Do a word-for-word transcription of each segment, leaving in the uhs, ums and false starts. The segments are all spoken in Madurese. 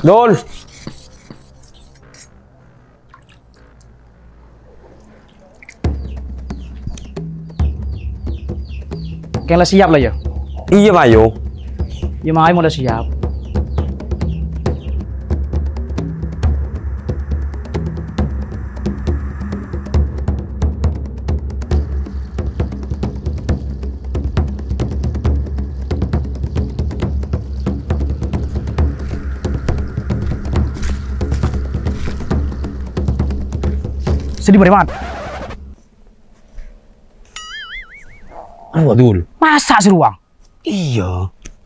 Dul. Kèng la siap la, yâ? Iyâ, mayu. Yâ, mayu mon la siap. Sè dhi bâriyâ, Mat? Arowa, Dul. Masa' sè rowa? Iyâ.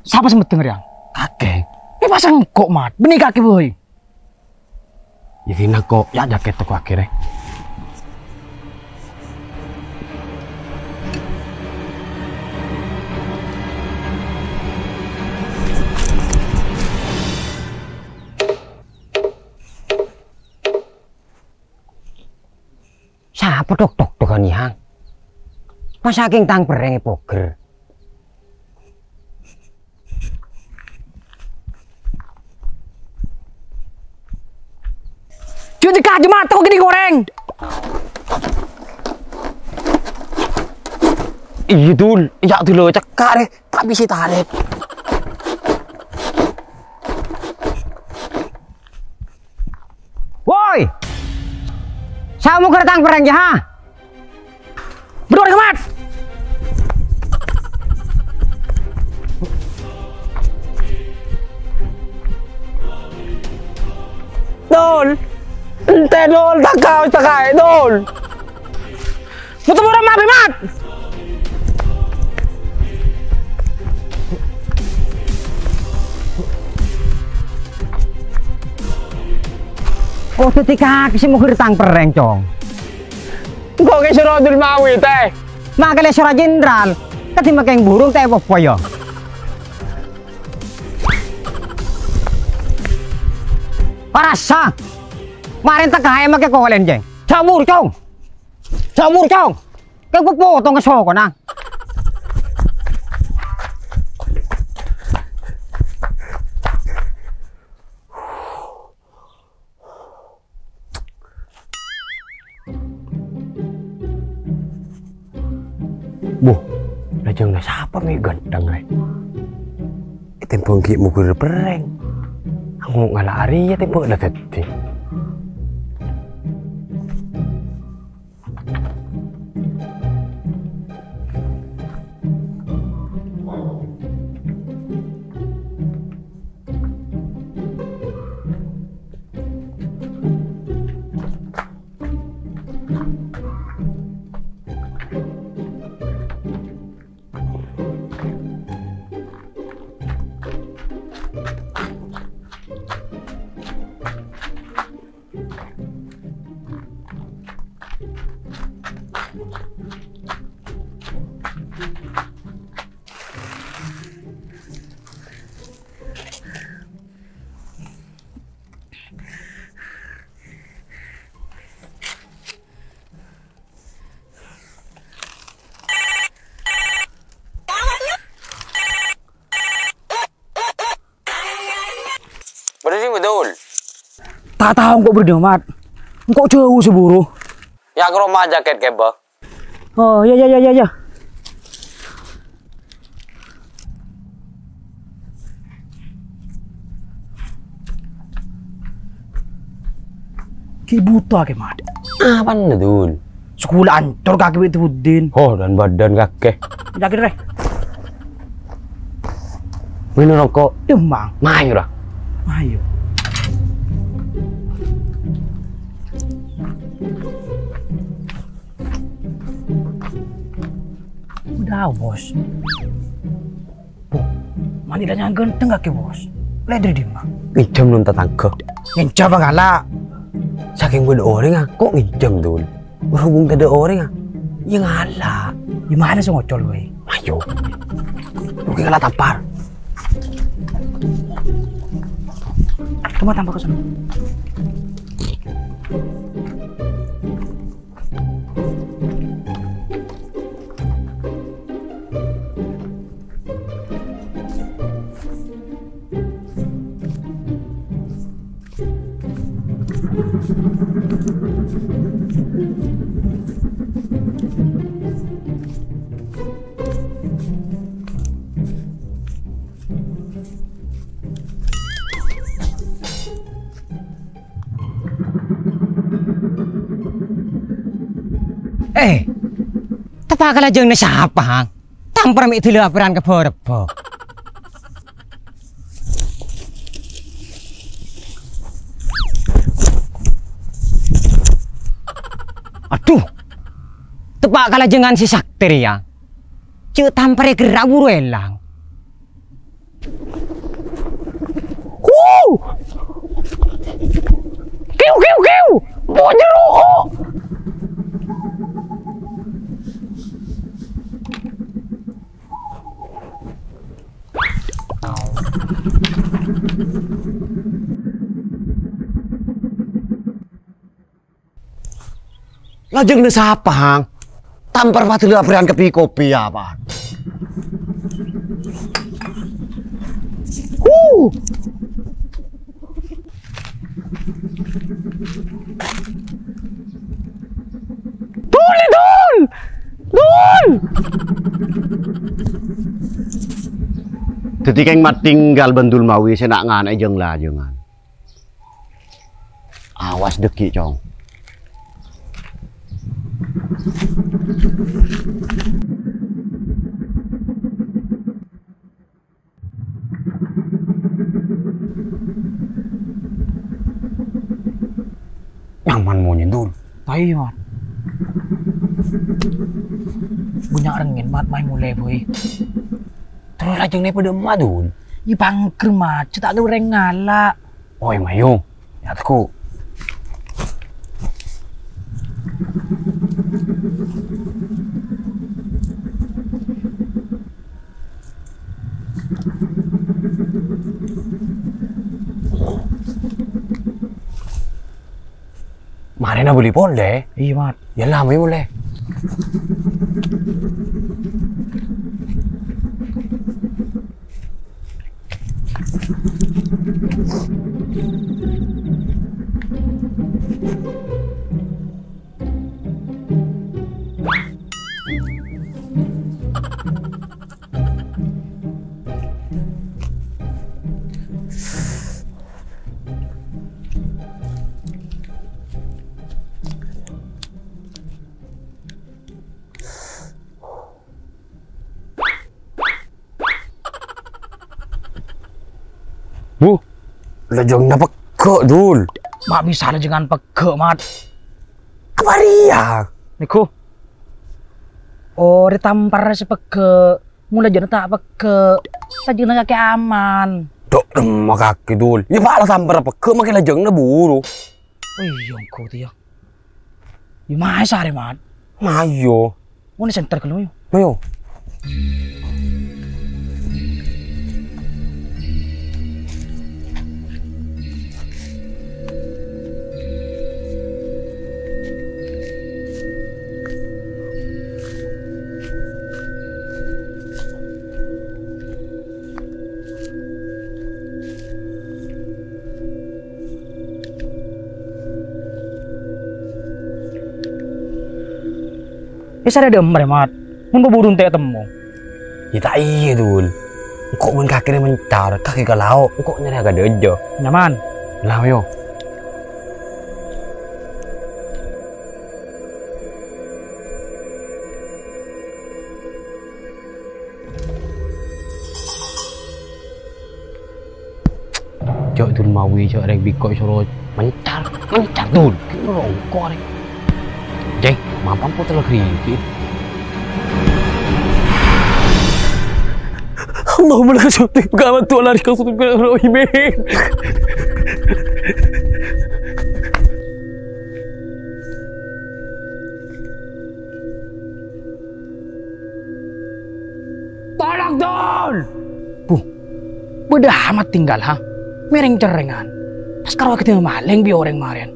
Sapa sè meddheng rèya? Kakè. È, masa' engko', Mat? Bânnè kakè bhâi. Yâ, dinna' ko', yâ, jakèt toko akhirnya. Sapa tok-toktokan, Yang? Masa' kèng tang perrèng èpoger? Jujur ka jemat toko gini goreng. Iyâ, Dul. Iyâ, Dul, cekka' rè. Ta' bisa tarèk. Woi! Sapa moger tang perrèng, yâ, ha? Berdua, Mat! Dul! Ente, Dul! Takaos, takaos, Dul! Motor murah mah, Mat! Kodhu dikakè sè moger tang perrèng, Cong. Engko' kè soro Abdul Mawi, tè. Ma' kèlè soro jenderal. Kadhi makèng burung, tè, popo, yâ. Parasa. Marèn tekaè makè kolèn, Cong. Jamur, Cong. Jamur, Cong. Kè gua potong kè sokona. Boh, lajângnga sapa mè' ghântheng, rè? Ètèmbhâng ghi' moger perrèng. Ango' ngala' arèya tèmbhâng la dhâddhi. Bâdâ sè betul. Ta' tao engko' bâdâ, Mat. Engko' jhâu sè buru. Yâ, ka roma jakèt kèbâ. Oh, yâ, yâ, yâ, yâ, yâ. Ghi' buto kakè, Mat. Apana, Dul? Sakola ancor kakè bi' Buddin. Oh, dan badan kakè. Yakin, Rè? Minum rokok. Demang. Mayu, ra. Mayu. Udah, Bos. Bu, mani tanya ganteng kakè, Bos. Lè dâri dimma? Ngènjhâm neng tatangghâ. Ngènjhâm apa ngala'? Sakèng bâdâ orèng, aku ngènjhâm, Dul. Berhubung tadâ' orèng, ah, yâ ngala'. Dimma sè ngocol, wè? Ayo. Kala tampar. Kemana tampar ke sana? Eh, teppa' ka lajângnga sapa, Hang? Tampar mè' dâlâ apèran ka bârebbhâ. Adhu, teppa' ka lajângan sè saktè rèya. Jhâ' tamparè ghârâ' buru èlang. Hu! Kiu, kiu, kiu! Bojero! Lajângnga sapa, Hang? Tampar padâ la bârân kèpè-kopè, ya, Pak? Huh! Dul, Dul! Dul! Dhâddhi kèng matinggal bân Dul Mawi sè na'-ngana' è jâng-lajângan. Awas dhâggi', Cong. Nyaman monyè, Dul. Paè, Mat. Bânnya' rèngngèn, Mat, maè molè, boy. Terros lajângnga padâ emma, Dul. Iyâ, pangghâr, Mat. Jhâ' ta' kèra orèng ngala'. Oy, mayu. Yâ, tekku. Marèna bâli polè. Iyâ, Mat. Yâ, la, mayu molè. Bu, lajângnga pegghâ', Dul. Ma' bisa lajângan pegghâ', Mat. Apa rèya? Nèko. Oh, rè tamparra sè pegghâ'. Mon lajângnga ta' pegghâ'. Lajângnga kakè aman. Dok, remma kakè, Dul. Yâ, pa' la tamparra pegghâ', makè lajângnga buru. Oh iyâ, engko' tèya. Yâ, maè sarè, Mat. Mayu. Mon senter ghâllu, yo. Mayu. Yâ, sarè dâ'emma rè, Mat. Mon paburu ènte' temmo. Yâ, ta' iyâ, Dul. Engko' mon kakè rè mencar, kakè ka lao', engko' nyarè ka dâjâ. Nyaman. Lao, yo. Jhâ' Dul Mawi, jhâ' rèng bi' engko' èsoro mencar, mencar, Dul. Kèng rongko' rèng. Jeng, mampam potol ghriki. Allahumma laka syukur, gawat tuh lari ke suatu ke rohimin. Dol! Buh, bâdâ amat tinggal, ha? Mèrèng cerrèngan. Pas karo aghâdhângnga malèng bi' orèng marèn.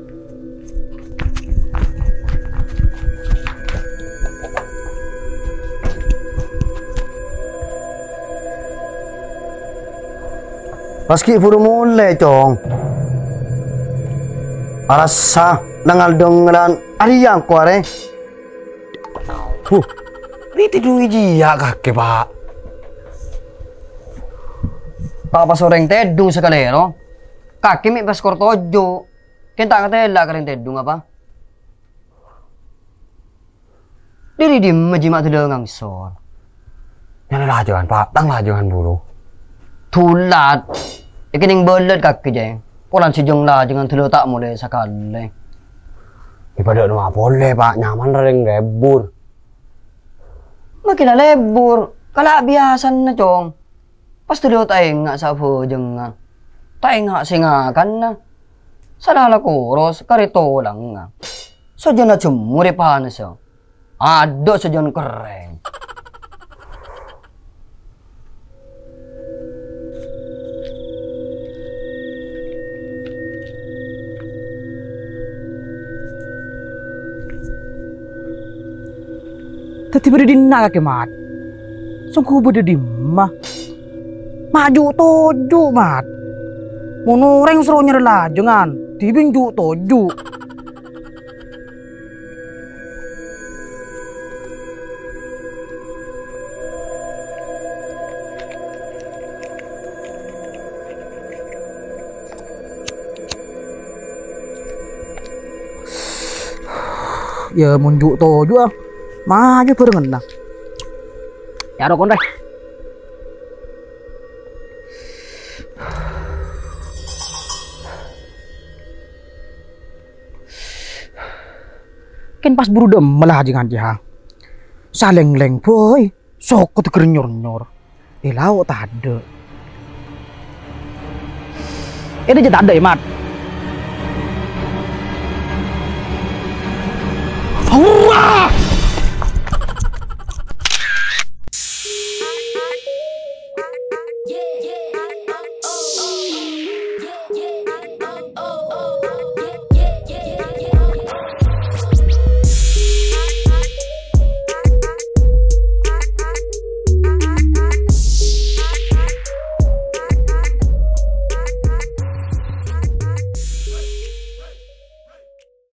Pas ghi' buru molè, Cong. Arassa nangghâl dhângngeran arèya engko' arè. Huh, rè tèdhung jiyâ kakè, Pa'. Pa' pas orèng tèdhung sakalèro. Kakè mè' pas kor toju'. Kèng ta' ngatèla' ka rèng tèdhung apa? Dâri dimma jiyâ ma' dâlâ ngangsor? Nyana lajângan, Pa', tang lajângan buru. Dulat. Èkennèng bâlât kakè, Jeng. Polana sè jâng-lajângan dâlâ ta' molè sakalè. Èpadâ' napa polè, Pa', nyaman rèng lebur. Makè la lebur, kala' biyasana, Cong. Pas dâlâ ta' enga' sabhâjângnga. Ta' enga' sè ngakanna. Sala la koros karè tolangnga. Sajân ajemmor è panassa. Adâ' sajân kerrèng. Dhâddhi bâdâ dinna' kakè, Mat? Songghu bâdâ dimma? Ma' ju'-toju', Mat. Mon orèng soro nyarè lajângan, dhibi' ju'-toju'. Yâ, mon ju'-toju', ah. Mayu bhârengnganna. Yâ, rokon, rè. Kèng pas buru dimma lajângan jiyâ, ha? Salènglèng bhâi, soko tegger nyor-nyor. È lao' tadâ'. È dâjâ tadâ', yâ, Mat.